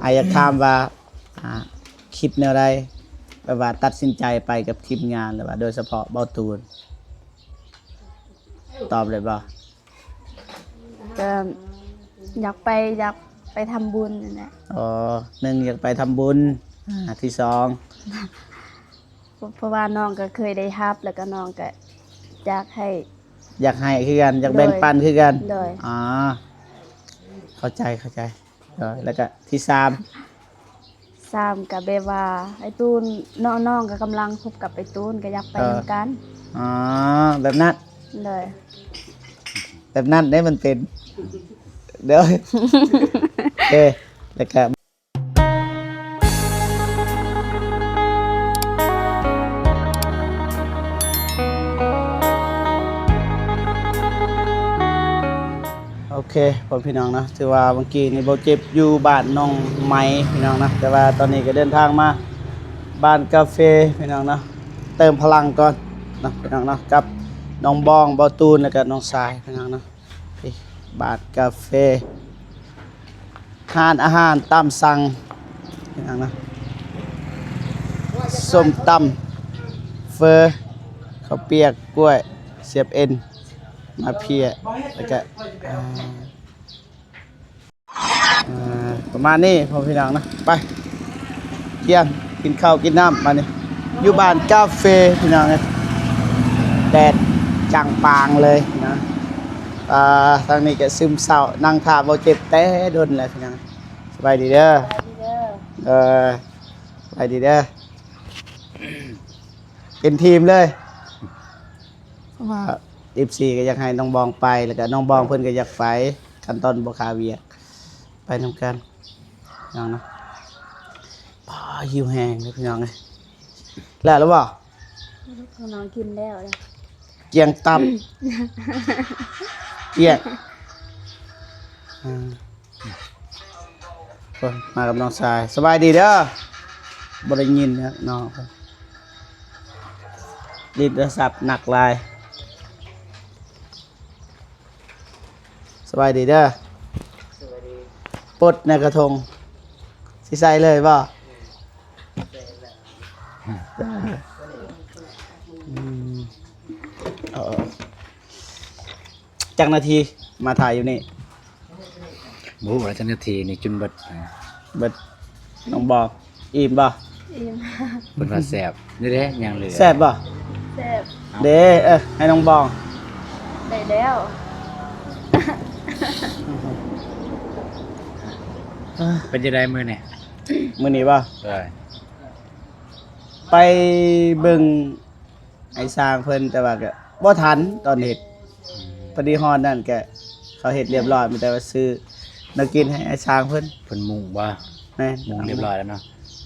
ອ້າຍຢາກຖາມວ່າ ອ່າ ຄິດແນວໃດ ແບບວ່າຕັດສິນໃຈໄປກັບທີມງານ ຫຼືວ່າໂດຍສະເພາະເບົາຕູນ? ຕອບໄດ້ບໍ່? ກໍຢາກໄປ ຢາກໄປທຳບຸນນັ້ນແຫຼະ. ອໍ ໜຶ່ງຢາກໄປທຳບຸນ ອ່າ ທີສອງ ເພາະວ່ານ້ອງກໍເຄີຍໄດ້ຮັບ ແລ້ວກໍນ້ອງກໍຢາກໃຫ້ ຢາກໃຫ້ຄືກັນ ຢາກແບ່ງປັນຄືກັນ. ໂດຍ ອໍ ເຂົ້າໃຈ ເຂົ້າໃຈ. ໂດຍ ແລ້ວກໍທີສາມ ສາມກໍແບບວ່າອ້າຍຕູນເນາະ ນ້ອງກໍກຳລັງຄົບກັບອ້າຍຕູນ ກໍຢາກໄປນຳກັນ. ອໍ ແບບນັ້ນ. ໂດຍ ແບບນັ້ນເດ້ມັນເປັນ. ໂດຍ ໂອເຄ ແລ້ວກໍ ໂອເຄ ພໍ່ພີ່ນ້ອງເນາະ ຖືວ່າເມື່ອກີ້ນີ້ເບົາເຈັບຢູ່ບ້ານໜອງໄມ້ພີ່ນ້ອງເນາະ ແຕ່ວ່າຕອນນີ້ກໍເດີນທາງມາບ້ານກາເຟພີ່ນ້ອງເນາະ ເຕີມພະລັງກ່ອນເນາະພີ່ນ້ອງເນາະ ກັບນ້ອງບອງ ເບົາຕູນ ແລ້ວກໍນ້ອງຊາຍພີ່ນ້ອງເນາະ. ນີ້ ບາດກາເຟ ຮ້ານອາຫານຕາມສັ່ງ ຫຍັງນະ ສົ້ມຕຳ ເຝີ ເຂົ້າປຽກ ກ້ວຍ ສຽບເອັນ ມາເພຍ ແລ້ວກະ ອ່າ ອ່າ ປະມານນີ້ ພໍ່ພີ່ນ້ອງນະ ໄປ ກຽມ ກິນເຂົ້າກິນນ້ຳ ບາດນີ້ ຢູ່ບ້ານກາເຟ ພີ່ນ້ອງເອີຍ ແດດຈ້າງປາງເລີຍນະ. ອ່າ ທາງນີ້ກະຊຶມເສົ້າ ນັ່ງຖ້າເບົາເຈັບແຕ່ດົນແລ້ວພີ່ນ້ອງ. ສະບາຍດີເດີ ເອີ ສະບາຍດີເດີ ເປັນທີມເລີຍ ເພາະວ່າ ເອັຟຊີ ກໍຢາກໃຫ້ນ້ອງບອງໄປ ແລ້ວກໍນ້ອງບອງເພິ່ນກໍຢາກໄປ ຂັ້ນຕອນບໍ່ຄາວຽກ ໄປນຳກັນພີ່ນ້ອງເນາະ. ປ້າ ຫິວແຮງເດີພີ່ນ້ອງເອີຍ ແລ້ວແລ້ວບໍ່? ຂອງນ້ອງກິນແລ້ວເດ້ ກ້ຽງຕັບ ກ້ຽງ ອ່າ ຄົນມາກັບນ້ອງຊາຍ ສະບາຍດີເດີ ບໍ່ໄດ້ຍິນເນາະ ຫຼິ້ນໂທລະສັບໜັກຫຼາຍ. ສະບາຍດີເດີ ປົດໃນກະທົງ ຊິໃສ່ເລີຍບໍ່? ອືມ ເອີ ຈັກນາທີມາຖ່າຍຢູ່ນີ້? ບໍ່ຮູ້ວ່າຈັກນາທີນີ້ ຈົນເບິດ ເບິດ ນ້ອງບອງ ອີ່ມບໍ່? ອີ່ມ ເພິ່ນວ່າແຊບ ນີ້ເດ້ ຍັງເຫຼືອ ແຊບບໍ່? ແຊບ ເດ້ ເອີ ໃຫ້ນ້ອງບອງ ໄດ້ແລ້ວ. ເປັນຈັ່ງໃດມື້ນີ້? ມື້ນີ້ບໍ່? ໄປເບິ່ງ ໄອ້ຊ່າງເພິ່ນ ແຕ່ວ່າກໍບໍ່ທັນຕອນເຮັດ ອືມ ພໍດີຮອດນັ້ນກໍເຂົາເຮັດລຽບຮ້ອຍ ມີແຕ່ວ່າຊື້ແນວກິນໃຫ້ໄອ້ຊ່າງເພິ່ນ. ເພິ່ນມຸງບໍ່? ແມ່ນ ມຸງລຽບຮ້ອຍແລ້ວເນາະ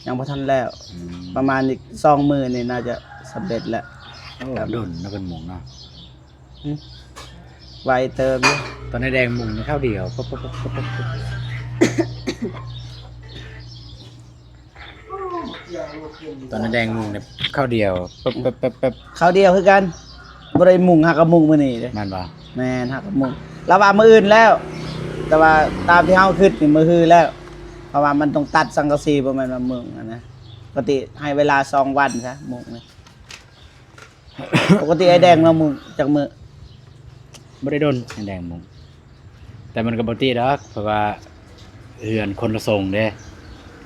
ຍັງບໍ່ທັນແລ້ວ ອືມ ປະມານອີກສອງມື້ນີ້ໜ້າຈະສຳເລັດແລ້ວ. ໂອ້ ດົນເນາະເພິ່ນມຸງເນາະ ຫຶ ໄວເຕີບຢູ່ ຕອນໃດແດງມຸງນີ້ຄາວດຽວ ຕອນນັ້ນແດງມຸງນີ້ຄາວດຽວ ແປັບໆໆໆ ຄາວດຽວຄືກັນ ບໍ່ໄດ້ມຸງ ຫາກະມຸງມື້ນີ້ເດ້ ແມ່ນບໍ່? ແມ່ນ ຫາກະມຸງ ລາວວ່າມື້ອື່ນແລ້ວ ແຕ່ວ່າຕາມທີ່ເຮົາຄິດນີ້ມື້ຮືແລ້ວ ເພາະວ່າມັນຕ້ອງຕັດສັງກະສີ ບໍ່ແມ່ນວ່າມຸງຫັ້ນນະ ປົກກະຕິໃຫ້ເວລາສອງວັນຊະມຸງນີ້. ປົກກະຕິອ້າຍແດງລາວມຸງຈັກມື້? ບໍ່ໄດ້ດົນ ອ້າຍແດງມຸງ ແຕ່ມັນກໍບໍ່ຕິດອກ ເພາະວ່າເຮືອນຄົນລະຊົງເດ້.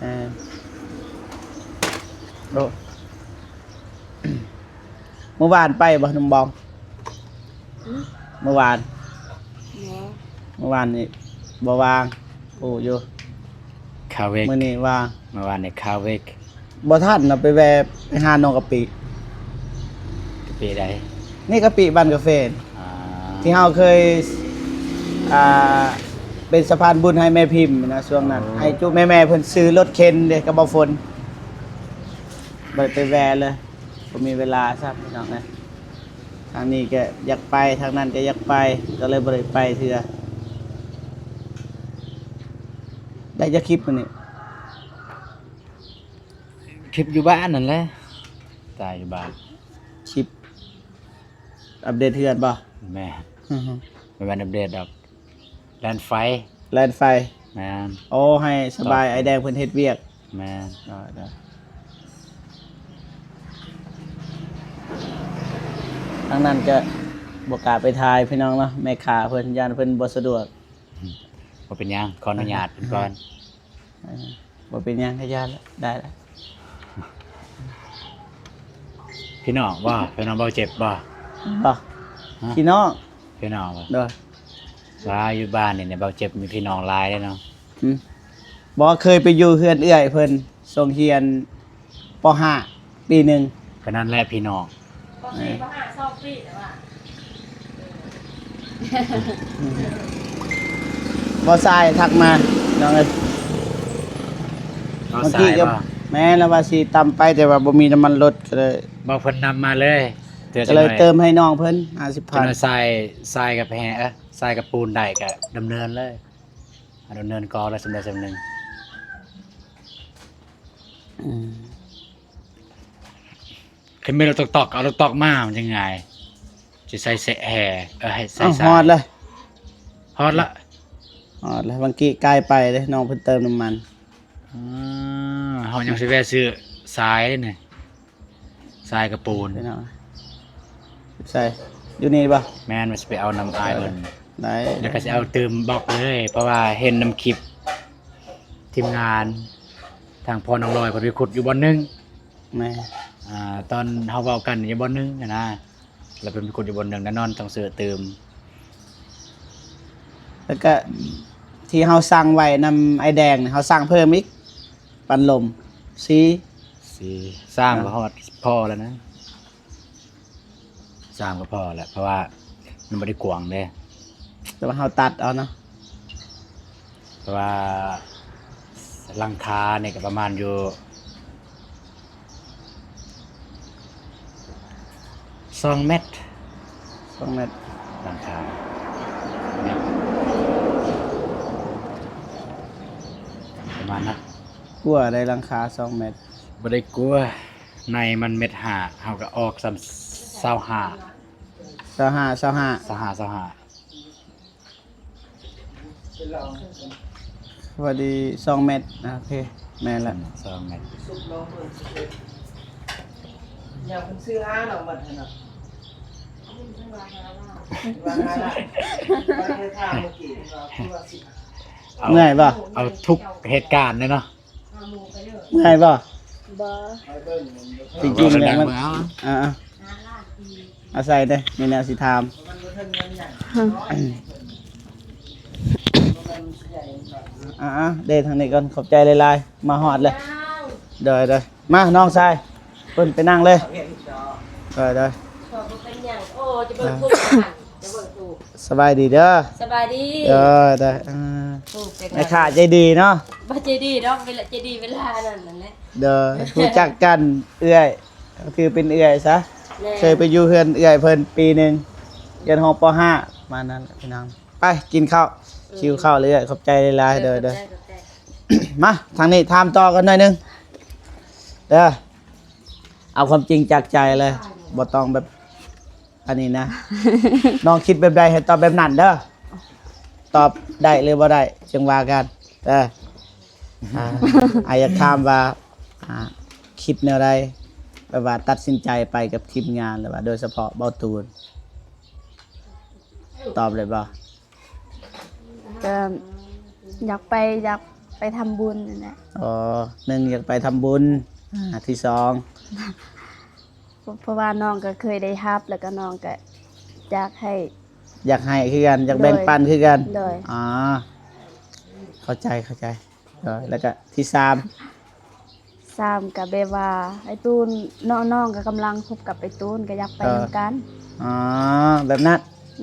ເອີ ໂອ້ ມື້ວານໄປບໍ່ ນ້ອງບອງ? ຫຶ ມື້ວານ ບໍ່ ມື້ວານນີ້ບໍ່ວ່າງ ໂອ້ ຢູ່ ຄາເວກ ມື້ນີ້ວ່າງ ມື້ວານນີ້ຄາເວກ ບໍ່ທັນນະ ໄປແວ່ ໄປຫານ້ອງກະປິ ກະປິໃດ? ນີ້ກະປິບ້ານກາເຟ ອ່າ ທີ່ເຮົາເຄີຍ ອ່າ ເປັນສະພານບຸນໃຫ້ແມ່ພິມນະ ຊ່ວງນັ້ນ ໂອ້ ໃຫ້ຈຸແມ່ໆເພິ່ນຊື້ລົດເຂັນເດ້ ກັບເບົາຝົນ ບໍ່ໄດ້ໄປແວ່ເລີຍ ບໍ່ມີເວລາຊ້ຳ ພີ່ນ້ອງເອີຍ. ທາງນີ້ກໍຢາກໄປ ທາງນັ້ນກໍຢາກໄປ ກໍເລີຍບໍ່ໄດ້ໄປເທື່ອ. ໄດ້ຈັກຄລິບມື້ນີ້? ຄລິບຢູ່ບ້ານນັ້ນແຫຼະ ຖ່າຍຢູ່ບ້ານ ຄລິບອັບເດດເຮືອນບໍ່? ແມ່ນ ບໍ່ແມ່ນອັບເດດດອກ ແລ່ນໄຟ ແລ່ນໄຟ ແມ່ນ ໂອ້ ໃຫ້ສະບາຍ ຕອບ ອ້າຍແດງເພິ່ນເຮັດວຽກ ແມ່ນ ໄດ້ໆ ທາງນັ້ນກະບໍ່ກ້າໄປຖ່າຍພີ່ນ້ອງເນາະ ແມ່ຄ້າເພິ່ນ ຢ້ານເພິ່ນບໍ່ສະດວກ ບໍ່ເປັນຫຍັງ ຂໍອະນຸຍາດເພິ່ນກ່ອນ ເອີ ບໍ່ເປັນຫຍັງ ກະຢ້ານລະ ໄດ້ລະ ພີ່ນ້ອງບໍ່? ພີ່ນ້ອງເບົາເຈັບບໍ່? ບໍ່ ຮະ? ພີ່ນ້ອງ ພີ່ນ້ອງບໍ່? ໂດຍ ວ່າຢູ່ບ້ານນີ້ເບົາເຈັບມີພີ່ນ້ອງຫຼາຍເດ້ເນາະ ຫືມ ບໍ່ ເຄີຍໄປຢູ່ເຮືອນເອື້ອຍເພິ່ນ ໂຮງຮຽນ ປໍຫ້າ ປີໜຶ່ງ ກະນັ້ນແຫຼະພີ່ນ້ອງ ປໍສີ່ ປໍຫ້າ ສອງປີແລ້ວວ່າ ບໍ່ຊາຍທັກມາ ນ້ອງເອີຍ ບໍ່ຊາຍ ບາງທີກະ ບໍ່ ແມ່ນ ລາວວ່າຊິຕຳໄປ ແຕ່ວ່າບໍ່ມີນ້ຳມັນລົດ ກະເລີຍ ບອກເພິ່ນນຳມາເລີຍ ກະເລີຍເຕີມໃຫ້ນ້ອງເພິ່ນ ຫ້າສິບພັນ ຊາຍ ຊາຍກະແພ ເອີ ຊາຍກະປູນໄດ້ກະດຳເນີນເລີຍ ດຳເນີນກ່ອນແລ້ວ ສ່ຳໃດສ່ຳໜຶ່ງ ອືມ ຄັນແມ່ນລົດຕອກໆ ເອົາລົດຕອກມາ ມັນຈັ່ງງ່າຍ ຊິໃສ່ແຊ່ ເອີ ໃຫ້ໃສ່ ອ້າວ ຊາຍ ຮອດລະ ຮອດລະ ຮອດລະ ບາງກີ້ກາຍໄປເດ້ ນ້ອງເພິ່ນເຕີມນ້ຳມັນ ອືມ ເຮົາຍັງຊິແວ່ຊື້ຊາຍເດ້ນີ້ ຊາຍກະປູນ ໃສ່ ຢູ່ນີ້ບໍ່? ແມ່ນ ວ່າຊິໄປເອົານຳອ້າຍເພິ່ນ ໄດ້ ແລ້ວກະຊິເອົາຕື່ມບອກເລີຍ ເພາະວ່າເຫັນນຳຄລິບທີມງານ ທາງພໍ່ນ້ອງລອຍເພິ່ນໄປຂຸດຢູ່ບ່ອນໜຶ່ງ ແມ່ນ ອ່າ ຕອນເຮົາເວົ້າກັນຢູ່ບ່ອນໜຶ່ງຫັ້ນນະ ແລ້ວເພິ່ນໄປຂຸດຢູ່ບ່ອນໜຶ່ງ ແນ່ນອນຕ້ອງຊື້ຕື່ມ ແລ້ວກະທີ່ເຮົາສັ່ງໄວ້ນຳອ້າຍແດງ ເຮົາສັ່ງເພີ່ມອີກ ປັນລົມ ສີ່ ສີ່ ສາມ ອ່າ ກະຮອດ ພໍແລ້ວນະ ສາມກະພໍແຫຼະ ເພາະວ່າມັນບໍ່ໄດ້ກວ້າງເດ້ ແຕ່ວ່າເຮົາຕັດເອົາເນາະ ເພາະວ່າຫຼັງຄານີ້ກະປະມານຢູ່ສອງແມັດ ສອງແມັດ ຫຼັງຄາ ປະມານນັ້ນ ກວ້າງໄດ໋ຫຼັງຄາສອງແມັດ ບໍ່ໄດ້ກວ້າງ ໃນມັນແມັດຫ້າ ເຮົາກະອອກສ່ຳຊາວຫ້າ ຊາວຫ້າ ຊາວຫ້າ ຊາວຫ້າ ຊາວຫ້າ ພໍດີສອງແມັດ ອ່າ ໂອເຄ ແມ່ນລະ ສອງແມັດ ສຸກລອງເບິ່ງ ຢ່າເພິ່ນຊື້ຫ້າເນາະ ໝົດຫັ້ນເນາະ ວ່າຫ້າລ້ານ ວ່າຫ້າລ້ານ ວ່າເຮົາຖາມເມື່ອກີ້ວ່າຄືວ່າສິບຫ້າ ເມື່ອຍບໍ່? ເອົາທຸກເຫດການເລີຍເນາະ ເມື່ອຍບໍ່? ບໍ່ ຈິງໆ ແລ້ວມັນ ອ່າ ອາໄສເດ້ ມີແນວຊິຖາມ ອ່າໆ ເດ້ທາງນີ້ກ່ອນ ຂອບໃຈຫຼາຍໆ ມາຮອດແລ້ວ ໂດຍໆ ມານ້ອງຊາຍ ເພິ່ນໄປນັ່ງເລີຍ ໂດຍໆ ບໍ່ເປັນຫຍັງ ໂອ້ ຈະເບິ່ງທຸກ ສະບາຍດີເດີ ສະບາຍດີ ເອີ ໄດ້ ອ່າ ແມ່ຄ້າໃຈດີເນາະ ບໍ່ໃຈດີດອກ ເວລາໃຈດີເວລານັ້ນແຫຼະ ເດີ ຮູ້ຈັກກັນເອື້ອຍ ກະຖືເປັນເອື້ອຍຊະ ແມ່ນ ເຄີຍໄປຢູ່ເຮືອນເອື້ອຍເພິ່ນປີໜຶ່ງ ຮຽນຫ້ອງ ປໍຫ້າ ປະມານນັ້ນແຫຼະພີ່ນ້ອງ ໄປກິນເຂົ້າ ເອີ ຫິວເຂົ້າເລື້ອຍ ຂອບໃຈຫຼາຍໆ ເດີ ເດີ ເດີ ຂອບໃຈ ມາທາງນີ້ຖາມຕໍ່ກັນໜ້ອຍໜຶ່ງເດີ ເອົາຄວາມຈິງຈາກໃຈເລີຍ ບໍ່ຕ້ອງແບບ ອັນນີ້ນະ ນ້ອງຄິດແບບໃດໃຫ້ຕອບແບບນັ້ນເດີ ຕອບໄດ້ຫຼືບໍ່ໄດ້ຈຶ່ງວ່າກັນເດີ ອ່າ ອ້າຍຢາກຖາມວ່າ ອ່າ ຄິດແນວໃດ ແບບວ່າຕັດສິນໃຈໄປກັບທີມງານ ຫຼືວ່າໂດຍສະເພາະເບົາຕູນ ຕອບໄດ້ບໍ່? ກະຢາກໄປ ຢາກໄປທຳບຸນຫັ້ນແຫຼະ ອໍ ໜຶ່ງ ຢາກໄປທຳບຸນ ອ່າ ທີສອງ ເພາະ ເພາະວ່ານ້ອງກະເຄີຍໄດ້ຮັບ ແລ້ວກະນ້ອງກະຢາກໃຫ້ ຢາກໃຫ້ຄືກັນ ຢາກແບ່ງປັນຄືກັນ ໂດຍ ອໍ ເຂົ້າໃຈ ເຂົ້າໃຈ ໂດຍ ແລ້ວກະທີສາມ ສາມ ກະແບບວ່າອ້າຍຕູນ ນ້ອງ ນ້ອງກະກຳລັງຄົບກັບອ້າຍຕູນ ກະຢາກໄປ ເອີ ນຳກັນ ອໍ ແບບນັ້ນ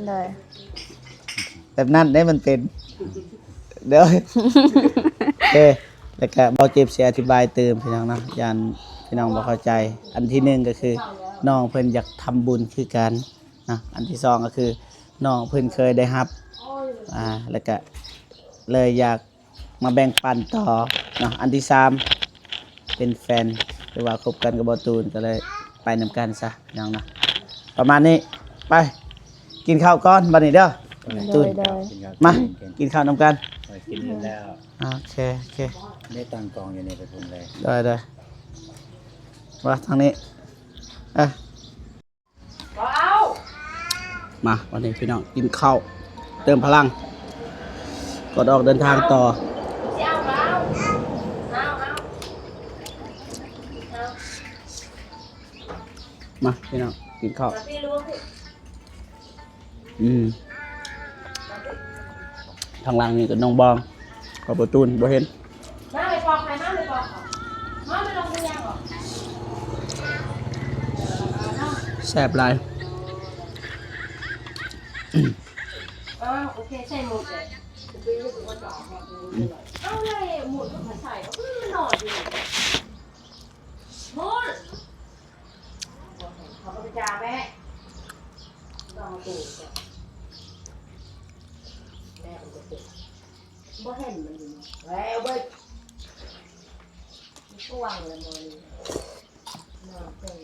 ໂດຍ ແບບນັ້ນເດ້ມັນເປັນ ໂດຍ ໂອເຄ ແລ້ວກະເບົາເຈັບຊິອະທິບາຍຕື່ມພີ່ນ້ອງເນາະ ຢ້ານພີ່ນ້ອງບໍ່ເຂົ້າໃຈ ອັນທີໜຶ່ງກະຄື ນ້ອງເພິ່ນຢາກທຳບຸນຄືກັນເນາະ ອັນທີສອງກະຄື ນ້ອງເພິ່ນເຄີຍໄດ້ຮັບ ອ່າ ແລ້ວກະເລີຍຢາກ ມາແບ່ງປັນຕໍ່ເນາະ ອັນທີສາມ ເປັນແຟນ ຫຼືວ່າຄົບກັນກັບເບົາຕູນ ກະເລີຍໄປນຳກັນຊະພີ່ນ້ອງເນາະ ປະມານນີ້ ໄປກິນເຂົ້າກ່ອນບາດນີ້ເດີ ໂດຍ ຕູນ ໂດຍ ມາກິນເຂົ້ານຳກັນ ກິນແລ້ວ ໂອເຄ ໂອເຄ ໄດ້ຕັ້ງກ້ອງຢູ່ນີ້ໄປພຸ້ນເລີຍ ໄດ້ ໄດ້ ວ່າທາງນີ້ ອ່ະ ບໍ່ເອົາ ມາ ວັນນີ້ພີ່ນ້ອງກິນເຂົ້າ ເຕີມພະລັງ ກ່ອນອອກເດີນທາງຕໍ່ ຊິເອົາບໍ່ເອົາ ເອົາ ເອົາ ເອົາ ມາພີ່ນ້ອງກິນເຂົ້າ ມາພີ່ລູກ ອືມ ທາງຫຼັງນີ້ກໍນ້ອງບອງ ກັບປະຕູນ ບໍ່ເຫັນ ມາແມ່ປອກ ໃຜມາແມ່ປອກ ມາແມ່ລອງເບິ່ງຫຍັງອອກ ແຊບຫຼາຍ ອ້າວ ໂອເຄ ໃສ່ໝົດເລີຍ ອືມ ເອົາເລີຍໝົດ ມັນໃສ່ ເອີ ນອນຢູ່ ໝົດ ເຂົາກໍໄປຈາແມ່ ຕ້ອງເອົາໂຕ ແມ່ມັນກໍເປັນ ບໍ່ເຫັນມັນຢູ່ ແລ້ວເວີຍ ມັນກວ້າງແລ້ວບໍ່ນີ້ ນອນເຕັມ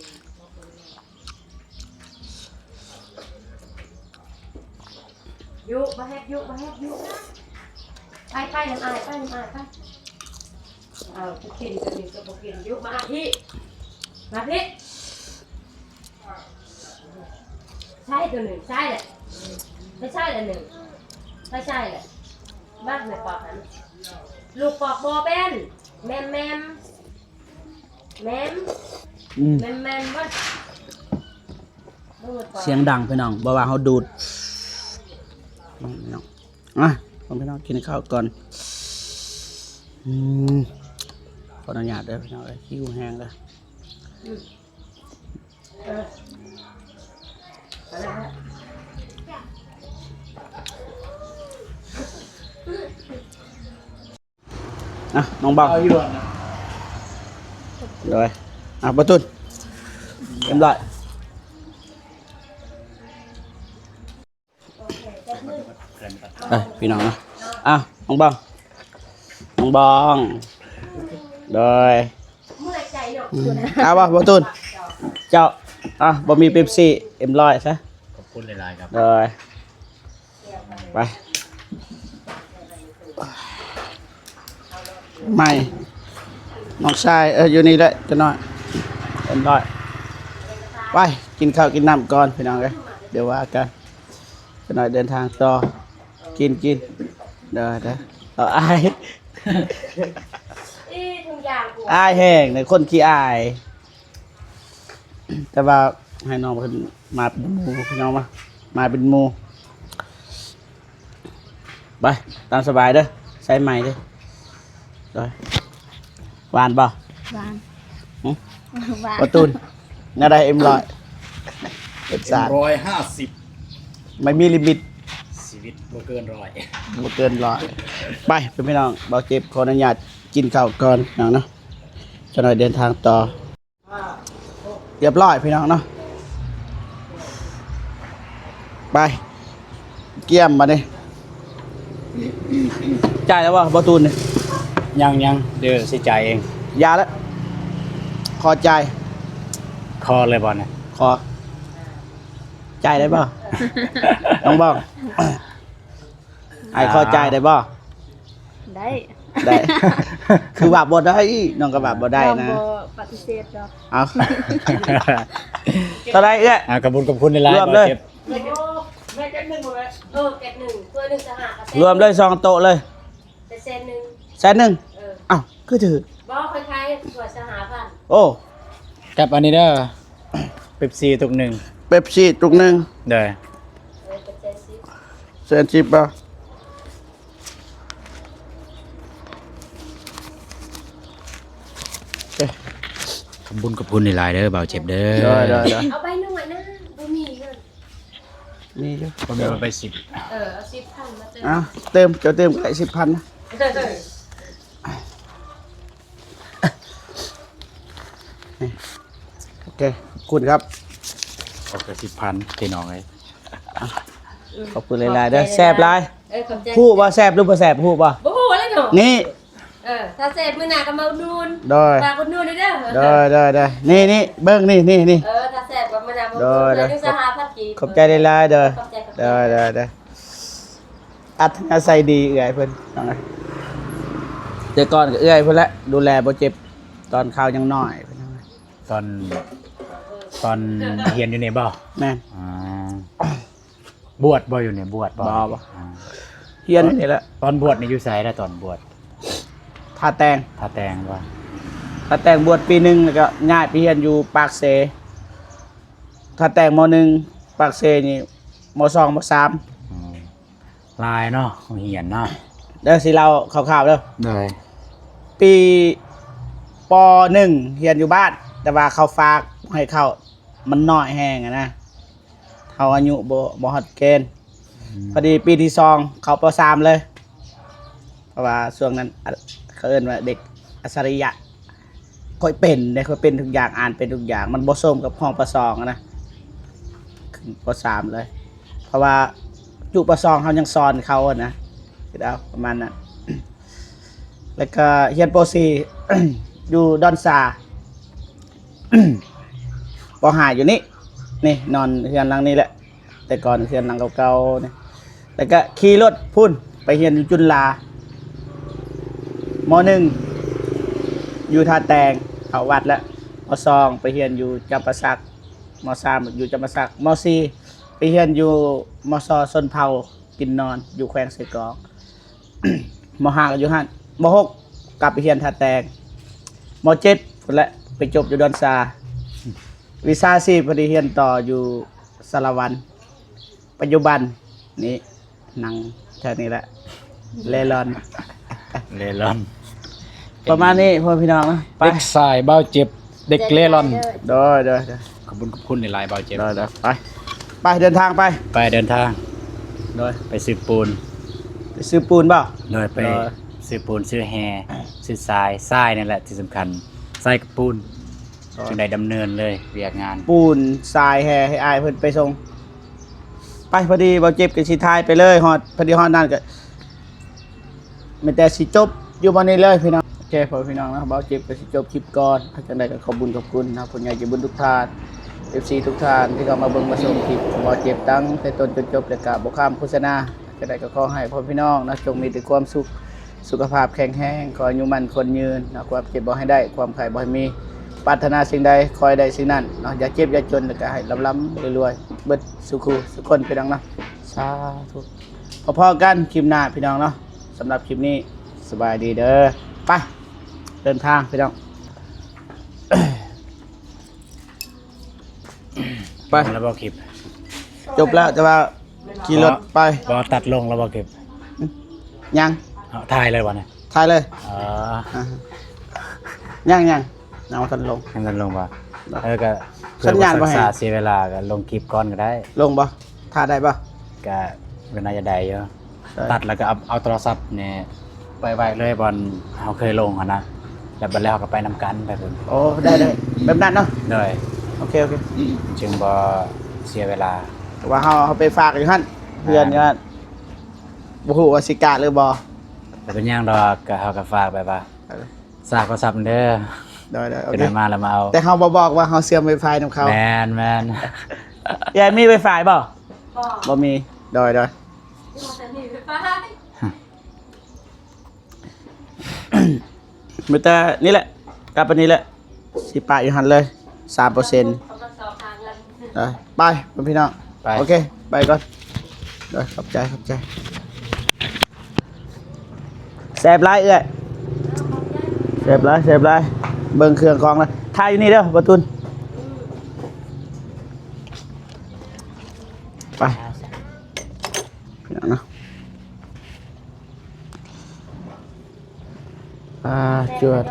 ຍຸ ບໍ່ເຮັດ ຍຸ ບໍ່ເຮັດ ຍຸ ໄປ ໄປນຳອ້າຍ ໄປນຳອ້າຍ ໄປ ເອົາ ກິນ ກິນ ກິນ ກິນ ກິນ ຍຸ ມາພີ່ ມາພີ່ ໃຊ້ຕົວໜຶ່ງ ໃຊ້ແຫຼະ ໄປໃຊ້ລະໜຶ່ງ ໄປໃຊ້ແຫຼະ ມາແມ່ປອກຫັ້ນ ລູກປອກບໍ່ເປັນ ແມ່ມ ແມ່ມ ແມ່ມ ອືມ ແມ່ມ ແມ່ມ ເບິ່ງ ເບິ່ງແມ່ປອກ ສຽງດັງພີ່ນ້ອງ ບໍ່ວ່າເຮົາດູດ ພີ່ນ້ອງ ອ່ະ ພໍ່ແມ່ພີ່ນ້ອງກິນເຂົ້າກ່ອນ ອືມ ຂໍອະນຸຍາດເດີພີ່ນ້ອງເອີຍ ຫິວແຮງເດີ ອືມ ອ່ະ ນ້ອງບັງ ເອົາຢູ່ຫັ້ນນະ ໂດຍ ອ່ະ ປະຕູນ ຮຽບຮ້ອຍ ເອີຍ ພີ່ນ້ອງເນາະ ອ່ະ ນ້ອງບອງ ນ້ອງບອງ ໂດຍ ເອົາບໍ່ ບໍ່ຕູນ ເຈົ້າ ອ່ະ ບໍ່ມີເປັບຊີ ເອັມຮ້ອຍຊະ ຂອບຄຸນຫຼາຍໆ ຄັບ ໂດຍ ໄປ ໃໝ່ ນ້ອງຊາຍ ເອີ ຢູ່ນີ້ແຫຼະ ຈັກໜ້ອຍ ເອັມຮ້ອຍ ໄປ ກິນເຂົ້າກິນນ້ຳກ່ອນ ພີ່ນ້ອງເອີຍ ດຽວວ່າກັນ ຈັກໜ້ອຍເດີນທາງຕໍ່ ກິນ ກິນ ເດີ ເດີ ເອົາ ອາຍ ອີ ທຸງຢາງ ອາຍແຮງເດ້ ຄົນຂີ້ອາຍ ແຕ່ວ່າໃຫ້ນ້ອງເພິ່ນມາເປັນໝູ່ ພີ່ນ້ອງມາ ມາເປັນໝູ່ ໄປ ຕາມສະບາຍເດີ ໃສ່ໃໝ່ເດີ ໂດຍ ຫວານບໍ່? ຫວານ ຫຶ? ຫວານ ປະຕູນ ແນວໃດ ເອັມຮ້ອຍ ລົດຊາດ ເອັມຮ້ອຍຫ້າສິບ ໄມ່ມີລິມິດ ຊີວິດບໍ່ເກີນຮ້ອຍ ບໍ່ເກີນຮ້ອຍ ໄປ ພີ່ນ້ອງ ບ່າວເຈັບຂໍອະນຸຍາດກິນເຂົ້າກ່ອນເນາະ ຈັກໜ້ອຍເດີນທາງຕໍ່. ຮຽບຮ້ອຍພີ່ນ້ອງເນາະ ໄປ ກຽມບາດນີ້ ຈ່າຍແລ້ວບໍ່ ບໍ່ຕູນນີ້? ຍັງໆ ດຽວຊິຈ່າຍເອງ ຢ່າລະ ຂໍຈ່າຍ ຂໍເລີຍບໍ່ນີ້ ຂໍ ຈ່າຍໄດ້ບໍ່ ນ້ອງບອງ? ອ້າຍຂໍຈ່າຍໄດ້ບໍ່? ໄດ້ ໄດ້ ຄືວ່າບໍ່ໄດ້ ນ້ອງກໍວ່າບໍ່ໄດ້ນະ ນ້ອງບໍ່ປະຕິເສດດອກ ເອົາ ເທົ່າໃດເອື້ອຍ? ອ່າ ຂອບຄຸນ ຂອບຄຸນຫຼາຍໆ ລວມເລີຍ ແມ່ເກັດໜຶ່ງບໍ່ແມ່? ເອີ ເກັດໜຶ່ງ ຖ້ວຍໜຶ່ງ ສະຫະ ລວມເລີຍ ສອງໂຕະເລີຍ ແສນໜຶ່ງ ແສນໜຶ່ງ ເອີ ເອົ້າ ຄືຖືກ ບໍ່ ຂ້ອຍຂາຍຖ້ວຍ ສະຫະພັນ ໂອ້ ກັບອັນນີ້ເດີ ເປັບຊີຕຸກໜຶ່ງ ເປັບຊີຕຸກໜຶ່ງ ໂດຍ ເອີ ເປັນແສນສິບ ແສນສິບບໍ່? ຂອບຄຸນ ຂອບຄຸນຫຼາຍໆເດີ ບ່າວເຈັບເດີ ໂດຍໆໆ ເອົາໃບໜ້ອຍນະ ບໍ່ມີເງິນ ມີຢູ່ ບໍ່ມີ ເອົາໃບສິບ ເອີ ເອົາສິບພັນມາເຕີມ ເອົາເຕີມ ເຈົ້າເຕີມກໍໄດ້ສິບພັນນະ ເອີ ນີ້ ໂອເຄ ຂອບຄຸນຄັບ ອອກແຕ່ສິບພັນ ພີ່ນ້ອງເອີຍ ຂອບຄຸນຫຼາຍໆເດີ ແຊບຫຼາຍ ເອີ ຂອບໃຈ ຮູ້ບໍ່ແຊບຫຼືບໍ່ແຊບ ຮູ້ບໍ່? ບໍ່ຮູ້ແລ້ວເນາະ ນີ້ ເອີ ຖ້າແຊບມື້ໜ້າກໍມາອຸດໜູນ ໂດຍ ຝາກອຸດໜູນເດີ ໂດຍໆໆ ນີ້ໆ ເບິ່ງນີ້ໆ ເອີ ຖ້າແຊບກໍມານຳ ໂດຍໆ ສະຫະພັນກີບ ຂອບໃຈຫຼາຍໆເດີ ຂອບໃຈ ຂອບໃຈ ໂດຍໆໆ. ອັດທະຍາໄສດີເອື້ອຍເພິ່ນ ແຕ່ກ່ອນກໍເອື້ອຍເພິ່ນແຫຼະດູແລບໍ່ເຈັບ ຕອນເຂົາຍັງນ້ອຍ ຕອນ ຕອນຮຽນຢູ່ນີ້ບໍ່? ແມ່ນ. ອ່າ ບວດບໍ່ຢູ່ນີ້? ບວດບໍ່? ບໍ່ ບໍ່. ອ່າ ຮຽນຢູ່ນີ້ແຫຼະ. ຕອນບວດນີ້ຢູ່ໃສລະ? ຕອນບວດ ທ່າແຕງ. ທ່າແຕງບໍ່? ທ່າແຕງບວດປີໜຶ່ງ ແລ້ວກໍຍ້າຍໄປຮຽນຢູ່ປາກເຊ. ທ່າແຕງ ມໍໜຶ່ງ ປາກເຊນີ້ ມໍສອງ ມໍສາມ. ອືມ ຫຼາຍເນາະ ໂຮງຮຽນເນາະ. ເດີ ຊິເລົ່າຄ່າວໆເດີ. ໂດຍ. ປີ ປໍໜຶ່ງ ຮຽນຢູ່ບ້ານ ແຕ່ວ່າເຂົາຝາກໃຫ້ເຂົ້າ ມັນນ້ອຍແຮງຫັ້ນນະ ເຮົາອາຍຸບໍ່ ບໍ່ຮອດເກນ. ອືມ ພໍດີປີທີສອງ ເຂົ້າ ປໍສາມ ເລີຍ ເພາະວ່າຊ່ວງນັ້ນ ອາ ເຂົາເອີ້ນວ່າເດັກອັດສະລິຍະ. ຂ້ອຍເປັນເດ້ ຂ້ອຍເປັນທຸກຢ່າງ ອ່ານເປັນທຸກຢ່າງ ມັນບໍ່ສົມກັບຫ້ອງ ປໍສອງ ຫັ້ນນະ ຂຶ້ນ ປໍສາມ ເລີຍ ເພາະວ່າຢູ່ ປໍສອງ ເຮົາຍັງສອນເຂົາຫັ້ນນະ ຄິດເອົາປະມານນັ້ນ. ແລ້ວກໍຮຽນ ປໍສີ່ ຢູ່ດອນຊາ ປໍຫ້າ ຢູ່ນີ້ ນີ້ນອນເຮືອນຫຼັງນີ້ແຫຼະ ແຕ່ກ່ອນເຮືອນຫຼັງເກົ່າໆນີ້ ແລ້ວກະຂີ່ລົດພຸ້ນໄປຮຽນຢູ່ຈຸນລາ. ມໍໜຶ່ງ ຢູ່ທ່າແຕງ ເຂົ້າວັດແລ້ວ. ມໍສອງ ໄປຮຽນຢູ່ຈຳປາສັກ. ມໍສາມ ຢູ່ຈຳປາສັກ. ມໍສີ່ ໄປຮຽນຢູ່ ມສ ຊົນເຜົ່າ ກິນນອນ ຢູ່ແຂວງເຊກອງ. ມໍຫ້າ ກໍຢູ່ຫັ້ນ. ມໍຫົກ ກັບໄປຮຽນທ່າແຕງ. ມໍເຈັດ ພຸ້ນແຫຼະ ໄປຈົບຢູ່ດອນຊາ. ວິຊາຊີບ ພໍດີຮຽນຕໍ່ຢູ່ສາລະວັນ. ປັດຈຸບັນນີ້ນັ່ງແຖວນີ້ແຫຼະ ເລ່ລ່ອນ ເລ່ລ່ອນ ປະມານນີ້ພໍ່ພີ່ນ້ອງເນາະ. ໄປ ເດັກຊາຍບ່າວເຈັບ ເດັກເລ່ລ່ອນ. ໂດຍ ໂດຍ ໂດຍ ຂອບຄຸນ ຂອບຄຸນຫຼາຍໆບ່າວເຈັບ. ໂດຍ ໂດຍ ໄປ ໄປເດີນທາງໄປ ໄປເດີນທາງ. ໂດຍ ໄປຊື້ປູນ ໄປຊື້ປູນບໍ່? ໂດຍ ໄປ ໂດຍ ຊື້ປູນ ຊື້ແຮ່ ຊື້ຊາຍ ຊາຍນີ້ແຫຼະທີ່ສຳຄັນ ຊາຍກັບປູນ. ໂດຍ ຈຶ່ງໄດ້ດຳເນີນເລີຍວຽກງານ ປູນ ຊາຍ ແຮ່ ໃຫ້ອ້າຍເພິ່ນໄປສົ່ງ. ໄປ ພໍດີບ່າວເຈັບກໍຊິຖ່າຍໄປເລີຍ ຮອດ ພໍດີຮອດນັ້ນກໍມີແຕ່ຊິຈົບຢູ່ບ່ອນນີ້ເລີຍພີ່ນ້ອງ. ໂອເຄ ພໍ່ພີ່ນ້ອງເນາະ ບ່າວເຈັບກໍຊິຈົບຄລິບກ່ອນ. ຈັ່ງໃດກໍຂອບບຸນຂອບຄຸນເນາະ ຜູ້ໃຫຍ່ໃຈບຸນທຸກທ່ານ ເອັຟຊີ ທຸກທ່ານທີ່ເຂົ້າມາເບິ່ງມາຊົມຄລິບຂອງບ່າວເຈັບ ຕັ້ງແຕ່ຕົ້ນຈົນຈົບ ແລ້ວກໍບໍ່ຂ້າມໂຄສະນາ. ຈັ່ງໃດກໍຂໍໃຫ້ພໍ່ພີ່ນ້ອງເນາະ ຈົ່ງມີແຕ່ຄວາມສຸກ ສຸຂະພາບແຂງແຮງ ຂໍອາຍຸໝັ້ນຂວັນຍືນເນາະ ຄວາມເຈັບບໍ່ໃຫ້ໄດ້ ຄວາມໄຂ້ບໍ່ໃຫ້ມີ ປາດຖະໜາສິ່ງໃດຂໍໃຫ້ໄດ້ສິ່ງນັ້ນເນາະ ຢ່າເຈັບຢ່າຈົນ ແລ້ວກໍໃຫ້ລ່ຳໆລວຍໆເບິດສູ່ຄູ່ສູ່ຄົນພີ່ນ້ອງເນາະ. ສາທຸ ພໍ້ໆກັນຄລິບໜ້າພີ່ນ້ອງເນາະ. ສຳລັບຄລິບນີ້ ສະບາຍດີເດີ ໄປ ເດີນທາງພີ່ນ້ອງ. ໄປ ແລ້ວບໍ່ຄລິບ ຈົບແລ້ວ ແຕ່ວ່າຂີ່ລົດໄປ ບໍ່ຕັດລົງແລ້ວບໍ່ຄລິບ? ຍັງ ເອົາ ຖ່າຍເລີຍບໍ່ນີ້? ຖ່າຍເລີຍ. ເອີ ຍັງ ຍັງ ຍັງບໍ່ທັນລົງ ຍັງບໍ່ທັນລົງບໍ່? ເອີ ກໍເພື່ອບໍ່ສັກສາເສຍເວລາ ກໍລົງຄລິບກ່ອນກໍໄດ້. ລົງບໍ່? ຖ່າຍໄດ້ບໍ່? ກໍ ກໍໜ້າຈະໄດ້ຢູ່. ຕັດແລ້ວກໍເອົາ ເອົາໂທລະສັບນີ້ໄປໄວ້ເລີຍບ່ອນເຮົາເຄີຍລົງຫັ້ນນະ ແລ້ວບັດແລ້ວເຮົາກໍໄປນຳກັນໄປພຸ້ນ. ໂອ້ ໄດ້ ໄດ້ ແບບນັ້ນເນາະ. ໂດຍ ໂອເຄ ໂອເຄ ຈຶ່ງບໍ່ເສຍເວລາ. ແຕ່ວ່າເຮົາ ເຮົາໄປຝາກຢູ່ຫັ້ນ ເພື່ອນຢູ່ຫັ້ນ ບໍ່ຮູ້ວ່າຊິກ້າຫຼືບໍ່. ບໍ່ເປັນຫຍັງດອກ ກໍເຮົາກໍຝາກແບບວ່າ ເອີ ຝາກໂທລະສັບເດີ. ໂດຍ ໂດຍ ໂອເຄ ມາແລ້ວມາເອົາ ແຕ່ເຮົາບໍ່ບອກວ່າເຮົາເຊື່ອມໄວຟາຍນຳເຂົາ. ແມ່ນ ແມ່ນ ເອື້ອຍມີໄວຟາຍບໍ່? ບໍ່ ບໍ່ມີ. ໂດຍ ໂດຍ ມີແຕ່ນີ້ແຫຼະ ກັບອັນນີ້ແຫຼະ ຊິປະຢູ່ຫັ້ນເລີຍ ສາມເປີເຊັນ. ໄປ ພີ່ນ້ອງ ໄປ ໂອເຄ ໄປກ່ອນ. ໂດຍ ຂອບໃຈ ຂອບໃຈ. ແຊບຫຼາຍເອື້ອຍ ແຊບຫຼາຍ ແຊບຫຼາຍ. ເບິ່ງເຄື່ອງຂອງລະ ຖ່າຍຢູ່ນີ້ເດີ ບໍ່ຕຸນ. ໄປ ພີ່ນ້ອງເນາະ. ອ່າ ຈວດ.